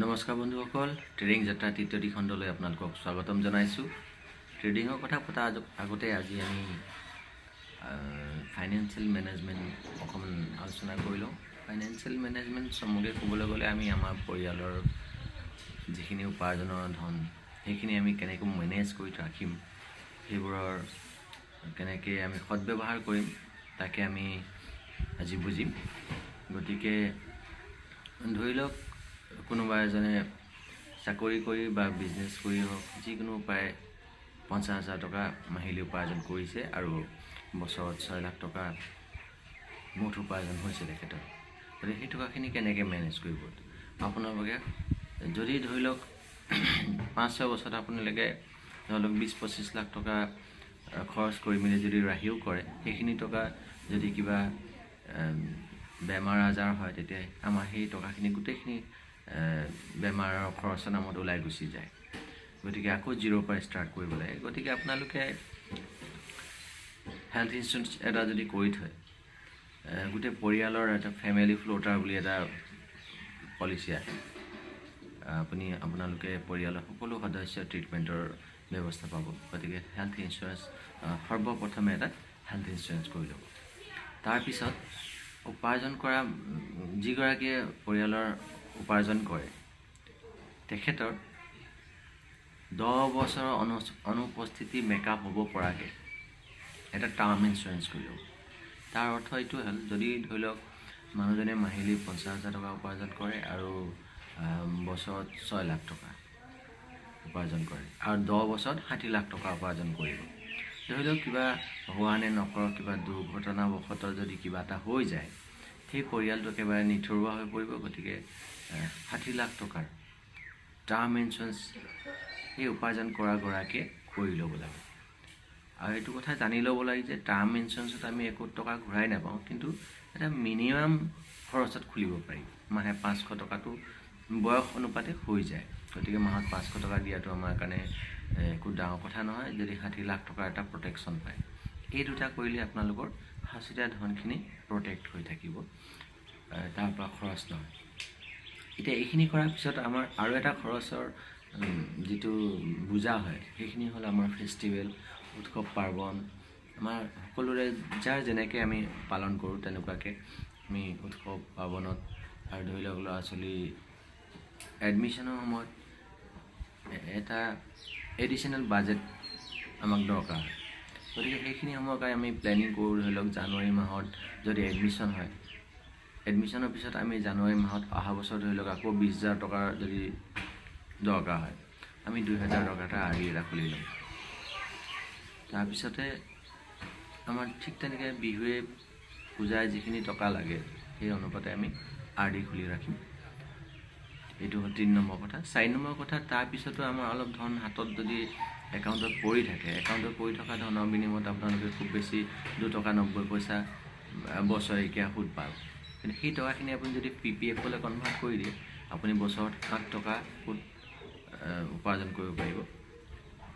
নমস্কাৰ বন্ধুসকল, ট্ৰেডিং যাত্ৰা তৃতীয় খণ্ডলৈ আপোনালোকক স্বাগতম জনাইছোঁ। ট্ৰেডিঙৰ কথা পতা আগতে আজি আমি ফাইনেন্সিয়েল মেনেজমেণ্ট অকণমান আলোচনা কৰি লওঁ। ফাইনেন্সিয়েল মেনেজমেণ্ট চমুকৈ ক'বলৈ গ'লে আমি আমাৰ পৰিয়ালৰ যিখিনি উপাৰ্জনৰ ধন, সেইখিনি আমি কেনেকৈ মেনেজ কৰি ৰাখিম, সেইবোৰৰ কেনেকৈ আমি সদব্যৱহাৰ কৰিম, তাকে আমি আজি বুজিম। গতিকে ধৰি লওক, কোনোবা এজনে চাকৰি কৰি বা বিজনেছ কৰি হওক, যিকোনো উপায়ে 50,000 টকা মাহিলী উপাৰ্জন কৰিছে আৰু বছৰত 6 লাখ টকা মুঠ উপাৰ্জন হৈছে তেখেতৰ। গতিকে সেই টকাখিনি কেনেকৈ মেনেজ কৰিব? আপোনালোকে যদি ধৰি লওক 5-6 বছৰত আপোনালোকে ধৰি লওক 20-25 লাখ টকা খৰচ কৰি মেলি যদি ৰাহিও কৰে, সেইখিনি টকা যদি কিবা বেমাৰ আজাৰ হয়, তেতিয়া আমাৰ সেই টকাখিনি গোটেইখিনি বেমাৰৰ খৰচৰ নামত ওলাই গুচি যায়। গতিকে আকৌ জিৰ'ৰ পৰা ষ্টাৰ্ট কৰিব লাগে। গতিকে আপোনালোকে হেল্থ ইঞ্চুৰেঞ্চ এটা যদি কৰি থয়, গোটেই পৰিয়ালৰ এটা ফেমিলি ফ্ল'টাৰ বুলি এটা পলিচি আহে, আপোনালোকে পৰিয়ালৰ সকলো সদস্য ট্ৰিটমেণ্টৰ ব্যৱস্থা পাব। গতিকে হেল্থ ইঞ্চুৰেঞ্চ, সৰ্বপ্ৰথমে এটা হেল্থ ইঞ্চুৰেঞ্চ কৰি ল'ব। তাৰপিছত উপাৰ্জন কৰা যিগৰাকীয়ে পৰিয়ালৰ উপাৰ্জন কৰে, তেখেতৰ 10 বছৰৰ অনুপস্থিতি মেকআপ হ'ব পৰাকৈ এটা টাৰ্ম ইঞ্চুৰেঞ্চ কৰি ল'ব। তাৰ অৰ্থ এইটো হ'ল, যদি ধৰি লওক মানুহজনে মাহিলী 50,000 টকা উপাৰ্জন কৰে আৰু বছৰত 6 লাখ টকা উপাৰ্জন কৰে আৰু 10 বছৰত 60 লাখ টকা উপাৰ্জন কৰিব। ধৰি লওক কিবা হোৱা নে নকৰক, কিবা দুৰ্ঘটনাবশতঃ যদি কিবা এটা হৈ যায়, সেই পৰিয়ালটো একেবাৰে নিথৰুৱা হৈ পৰিব। গতিকে 60 লাখ টকাৰ টাৰ্ম ইঞ্চুৰেঞ্চ সেই উপাৰ্জন কৰা গৰাকীয়ে কৰি ল'ব লাগে। আৰু এইটো কথা জানি ল'ব লাগে যে টাৰ্ম ইঞ্চুৰেঞ্চত আমি একো টকা ঘূৰাই নাপাওঁ, কিন্তু এটা মিনিমাম খৰচত খুলিব পাৰি। মাহে 500 টকাটো বয়স অনুপাতে হৈ যায়। গতিকে মাহত 500 টকা দিয়াটো আমাৰ কাৰণে একো ডাঙৰ কথা নহয়, যদি 60 লাখ টকাৰ এটা প্ৰটেকশ্যন পায়। এই দুটা কৰিলে আপোনালোকৰ সাঁচতীয়া ধনখিনি প্ৰটেক্ট হৈ থাকিব, তাৰ পৰা খৰচ নহয়। এতিয়া এইখিনি কৰাৰ পিছত আমাৰ আৰু এটা খৰচৰ যিটো বোজা হয়, সেইখিনি হ'ল আমাৰ ফেষ্টিভেল, উৎসৱ পাৰ্বণ। আমাৰ সকলোৰে যাৰ যেনেকৈ আমি পালন কৰোঁ, তেনেকুৱাকৈ আমি উৎসৱ পাৰ্বণত আৰু ধৰি লওক ল'ৰা ছোৱালী এডমিশ্যনৰ সময়ত এটা এডিশ্যনেল বাজেট আমাক দৰকাৰ হয়। গতিকে সেইখিনি সময়ৰ কাৰণে আমি প্লেনিং কৰোঁ। ধৰি লওক জানুৱাৰী মাহত যদি এডমিশ্যন হয়, এডমিশ্যনৰ পিছত আমি জানুৱাৰী মাহত অহা বছৰ ধৰি লওক আকৌ 20,000 টকাৰ যদি দৰকাৰ হয়, আমি 2000 টকা এটা আৰ ডি এটা খুলি ল'ম। তাৰপিছতে আমাৰ ঠিক তেনেকৈ বিহুৱে পূজাই যিখিনি টকা লাগে, সেই অনুপাতে আমি আৰ ডি খুলি ৰাখিম। এইটো হ'ল 3 নম্বৰ কথা। 4 নম্বৰ কথা, তাৰপিছতো আমাৰ অলপ ধন হাতত যদি একাউণ্টত পৰি থাকে, একাউণ্টত পৰি থকা ধনৰ বিনিময়ত আপোনালোকে খুব বেছি 2 টকা 90 পইচা বছৰেকীয়া সুদ পাব। কিন্তু সেই টকাখিনি আপুনি যদি পি পি এফলৈ কনভাৰ্ট কৰি দিয়ে, আপুনি বছৰত 8 টকা সুদ উপাৰ্জন কৰিব পাৰিব।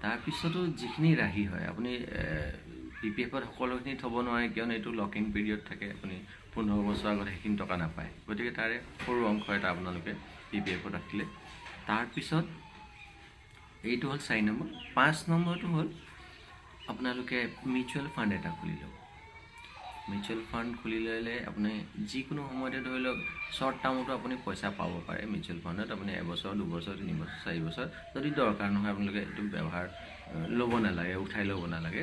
তাৰপিছতো যিখিনি ৰাহি হয়, আপুনি পি পি এফত সকলোখিনি থ'ব নোৱাৰে, কিয়নো এইটো লক ইন পিৰিয়ড থাকে। আপুনি 15 বছৰ আগত সেইখিনি টকা নাপায়। গতিকে তাৰে সৰু অংশ এটা আপোনালোকে পি পি এফত ৰাখিলে। তাৰপিছত এইটো হ'ল 4 নম্বৰ। 5 নম্বৰটো হ'ল আপোনালোকে মিউচুৱেল ফাণ্ড এটা খুলি ল'ব। মিউচুৱেল ফাণ্ড খুলি ল'লে আপুনি যিকোনো সময়তে ধৰি লওক শ্বৰ্ট টাৰ্মতো আপুনি পইচা পাব পাৰে। মিউচুৱেল ফাণ্ডত আপুনি এবছৰ, 2 বছৰ, 3 বছৰ, 4 বছৰ যদি দৰকাৰ নহয়, আপোনালোকে এইটো ব্যৱহাৰ ল'ব নালাগে, উঠাই ল'ব নালাগে।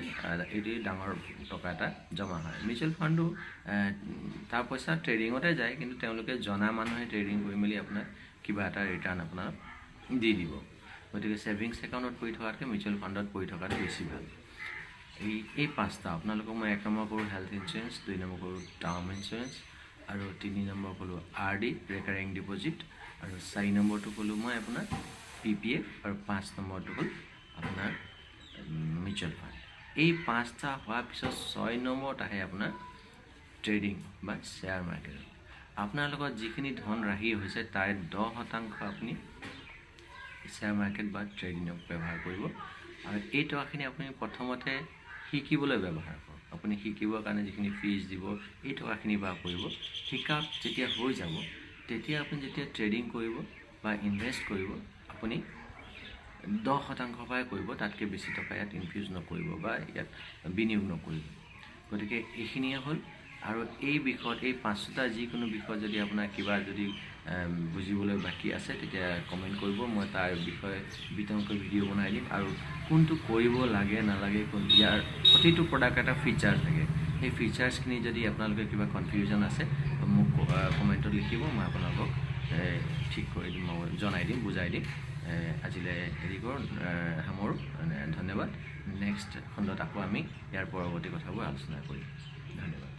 এইটো ডাঙৰ টকা এটা জমা হয়। মিউচুৱেল ফাণ্ডো তাৰ পইচা ট্ৰেডিঙতে যায়, কিন্তু তেওঁলোকে জনা মানুহে ট্ৰেডিং কৰি মেলি আপোনাক কিবা এটা ৰিটাৰ্ণ আপোনাক দি দিব। গতিকে ছেভিংছ একাউণ্টত পৰি থকাতকৈ মিউচুৱেল ফাণ্ডত পৰি থকাটো বেছি ভাল। এই পাঁচটা আপোনালোকক মই 1 নম্বৰ কৰোঁ হেল্থ ইঞ্চুৰেঞ্চ, 2 নম্বৰ কৰোঁ টাৰ্ম ইঞ্চুৰেঞ্চ আৰু 3 নম্বৰ ক'লোঁ আৰ ডি, ৰেকাৰিং ডিপ'জিট আৰু 4 নম্বৰটো ক'লোঁ মই আপোনাৰ পি পি এফ আৰু 5 নম্বৰটো হ'ল আপোনাৰ মিউচুৱেল ফাণ্ড। এই পাঁচটা হোৱাৰ পিছত 6 নম্বৰত আহে আপোনাৰ ট্ৰেডিং বা শ্বেয়াৰ মাৰ্কেট। আপোনাৰ লগত যিখিনি ধন ৰাহি হৈছে, তাৰে 10% আপুনি শ্বেয়াৰ মাৰ্কেট বা ট্ৰেডিঙক ব্যৱহাৰ কৰিব। আৰু এই টকাখিনি আপুনি প্ৰথমতে শিকিবলৈ ব্যৱহাৰ কৰক। আপুনি শিকিবৰ কাৰণে যিখিনি ফিজ দিব, এই টকাখিনিৰ পৰা কৰিব। শিকা যেতিয়া হৈ যাব, তেতিয়া আপুনি যেতিয়া ট্ৰেডিং কৰিব বা ইনভেষ্ট কৰিব, আপুনি 10 শতাংশৰ পৰাই কৰিব, তাতকৈ বেছি টকা ইয়াত ইনফিউজ নকৰিব বা ইয়াত বিনিয়োগ নকৰিব। গতিকে এইখিনিয়ে হ'ল। আৰু এই বিষয়ত, এই পাঁচটা যিকোনো বিষয়ত যদি আপোনাৰ কিবা যদি বুজিবলৈ বাকী আছে, তেতিয়া কমেণ্ট কৰিব। মই তাৰ বিষয়ে বিতংকৈ ভিডিঅ' বনাই দিম। আৰু কোনটো কৰিব লাগে নালাগে, কোন ইয়াৰ প্ৰতিটো প্ৰডাক্ট এটা ফিচাৰ থাকে, সেই ফিচাৰ্ছখিনি যদি আপোনালোকে কিবা কনফিউজন আছে, মোক কমেণ্টত লিখিব। মই আপোনালোকক ঠিক কৰি দিম, মই জনাই দিম, বুজাই দিম। আজিলৈ হেৰি কৰোঁ, সামৰোঁ। ধন্যবাদ। নেক্সট খণ্ডত আকৌ আমি ইয়াৰ পৰৱৰ্তী কথাবোৰ আলোচনা কৰিম। ধন্যবাদ।